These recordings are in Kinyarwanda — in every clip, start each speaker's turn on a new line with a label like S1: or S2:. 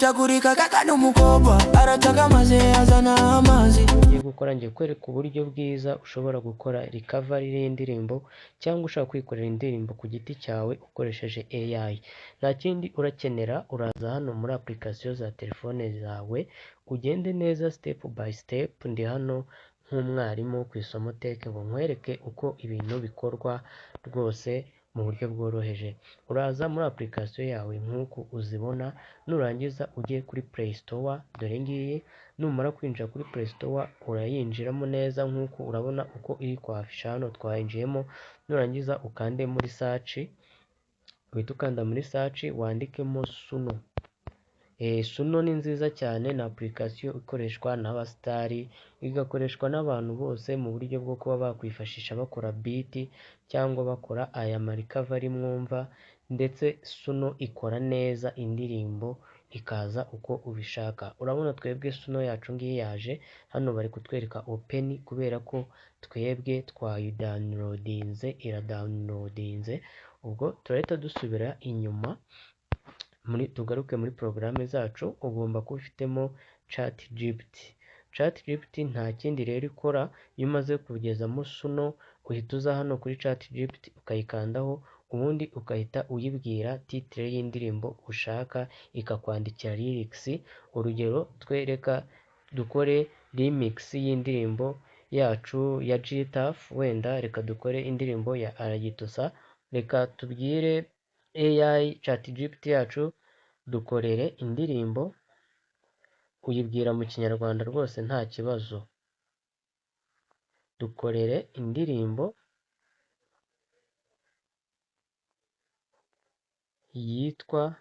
S1: Akubitagurika kaka n'umukobwa arataka maze azana amazi.
S2: Ngiye gukora, ngiye kwereka uburyo bwiza ushobora gukora recovery y'indirimbo cyangwa ushaka kwikorera indirimbo ku giti cyawe ukoresheje AI. Nta kindi urakenera, uraza hano muri application za telefone zawe, ugende neza step by step. Ndi hano nk'umwarimu ku Isomo Tech ngo nkwereke uko ibintu bikorwa rwose mu buryo bworoheje. Uraza muri application yawe nk'uku uzibona, nurangiza ujye kuri Play Store, dore ngiyi. Numara kwinjira kuri Play Store urayinjiramo neza nk'uku urabona uko iri kwafisha hano twayinjiyemo, nurangiza ukande muri search, uhite ukanda muri search wandikemo Suno. Suno ni nziza cyane, ni application ikoreshwa n'abasitari, igakoreshwa n'abantu bose mu buryo bwo kuba bakwifashisha bakora beat cyangwa bakora aya ma recovery mwumva, ndetse Suno ikora neza indirimbo ikaza uko ubishaka. Urabona twebwe Suno yacu ngiyi yaje, hano bari kutwereka open kubera ko twebwe twayidownloadinze, iradownloadinze. Ubwo turahita dusubira inyuma muri tugaruke muri porogaramu zacu. Ugomba kuba ufitemo ChatGPT. ChatGPT nta kindi rero ikora, iyo umaze kugezamo Suno uhita uza hano kuri ChatGPT ukayikandaho, ubundi ugahita uyibwira title y'indirimbo ushaka ikakwandikira lyrics. Urugero twereka dukore remix y'indirimbo yacu ya G-Tuff, wenda reka dukore indirimbo ya Aragitosa, reka tubwire AI ChatGPT yacu dukorere indirimbo, uyibwira mu Kinyarwanda rwose nta kibazo, dukorere indirimbo yitwa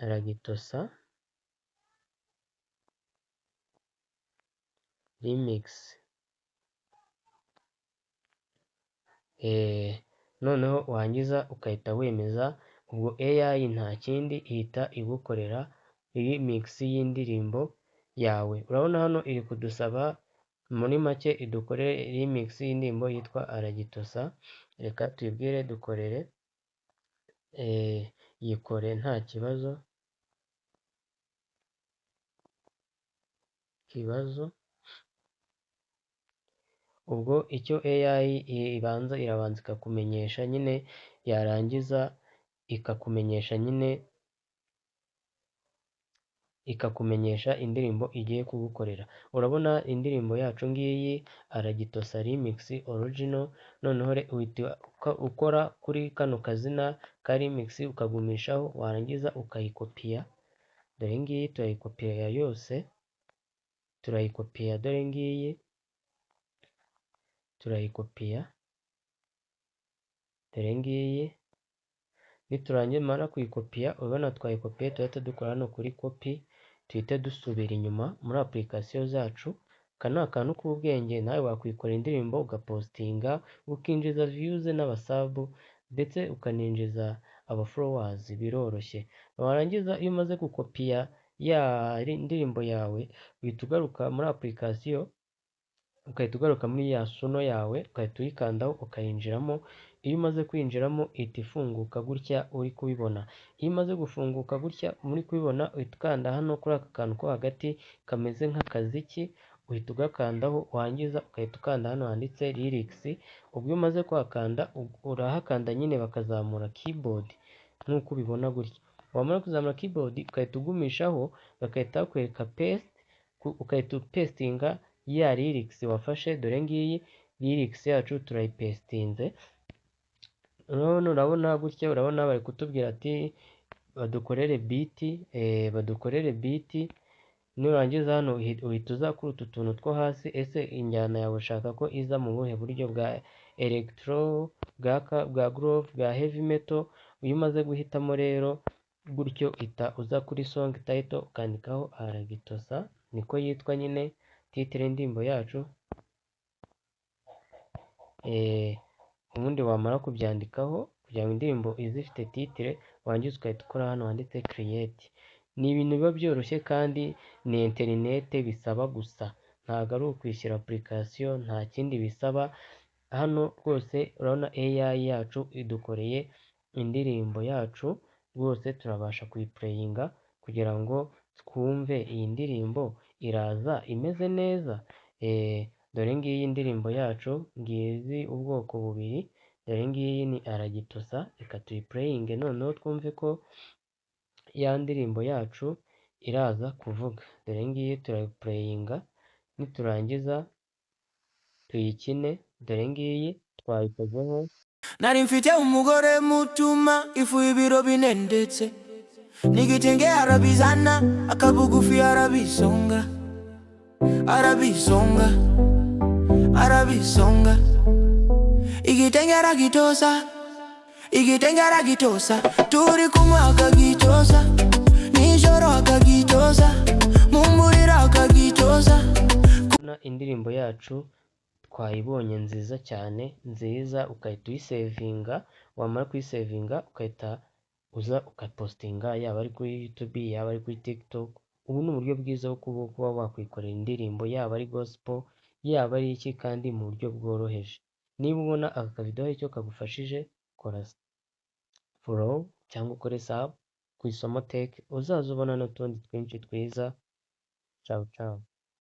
S2: Aragitosa remix. Noneho warangiza ugahita wemeza, ubwo AI nta kindi ihita igukorera remix y'indirimbo yawe. Urabona hano iri kudusaba muri make idukorere remix y'indirimbo yitwa Aragitosa, reka tuyibwire dukorere, yikore nta kibazo. Ubwo icyo AI ibanza irabanza ikakumenyesha nyine, yarangiza ikakumenyesha nyine, ikakumenyesha indirimbo igiye kugukorera. Urabona indirimbo yacu ngiyi Aragitosa remix original, noneho uhita ukora kuri kano kazina ka remix ukagumishaho, warangiza ukayikopiya, dore ngiyi turayikopiya yose, turayikopiya dore ngiyi turayikopiya, dore ngiyi. Niturangira kuyikopiya, urabona twayikopiye, turahita dukora hano kuri copy, tuhite dusubira inyuma muri application zacu. Aka ni akantu k'ubwenge, nawe wakwikorera indirimbo ugapostinga, ukinjiza views n'abasabu, ndetse ukaninjiza aba followers, biroroshye. Warangiza iyo umaze gukopiya ya ndirimbo yawe, uhita ugaruka muri application, ugahita ugaruka muri ya Suno yawe, ugahita uyikandaho ukayinjiramo. Iyo umaze kwinjiramo ihita ifunguka gutya uri kubibona. Iyo imaze gufunguka gutya muri kubibona, uhita ukanda hano kuri aka kantu ko hagati kameze nk'akaziki, uhita ugakandaho, warangiza ugahita ukanda hano handitse lyrics. Ubwo iyo umaze kuhakanda urahakanda nyine bakazamura keyboard nk'uko ubibona gutya. Wamara kuzamura keyboard ugahita ugumishaho, bagahita bakwereka paste, ugahita upestinga ya lyrics wafashe, dore ngiyi lyrics yacu turayipestinze. Urabona gutya, urabona bari kutubwira ati badukorere beat, badukorere beat. Nurangiza hano uhita uza kuri utu tuntu two hasi, ese injyana yawe ushaka ko iza mu buhe buryo, bwa electro, bwa groove, bwa heavy metal. Iyo umaze guhitamo rero gutyo uhita uza kuri song title ukandikaho Aragitosa, niko yitwa nyine title y'indirimbo yacu. Ubundi wamara kubyandikaho kugira ngo indirimbo ize ifite title, warangiza ugahita ukora hano handitse create. Ni ibintu biba byoroshye kandi ni interinete bisaba gusa, ntabwo ari ukwishyura application, nta kindi bisaba. Hano rwose urabona AI yacu idukoreye indirimbo yacu. Rwose turabasha kuyiplayinga kugira ngo twumve iyi ndirimbo iraza imeze neza. Dore ngiyi indirimbo yacu, ngizi ubwoko bubiri, dore ngiyi ni Aragitosa. Reka tuyiplayinge noneho twumve ko ya ndirimbo yacu iraza kuvuga. Dore ngiyi turayiplayinga, niturangiza tuyikine. Dore ngiyi twayikozeho.
S1: Nari mfite umugore mutuma ifu y'ibiro 4, ndetse n'igitenge arabizana, akabugufi arabisonga, arabisonga, arabisonga, igitenge aragitosa, igitenge aragitosa, turi kumwe akagitosa, nijoro akagitosa, mu muriro akagitosa.
S2: Kubona indirimbo yacu twayibonye nziza cyane, nziza, ugahita uyisavinga. Wamara kuyisavinga ugahita uza ugapostinga, yaba ari kuri YouTube, yaba ari kuri TikTok. Ubu ni uburyo bwiza bwo kuba wakwikorera indirimbo, yaba ari gospel, yaba ari iki, kandi mu buryo bworoheje. Niba ubona aka kavideo hari icyo kagufashije, kora follow cyangwa ukore sub ku Isomo Tech, uzaza ubona n'utundi twinshi twiza. Ciao ciao.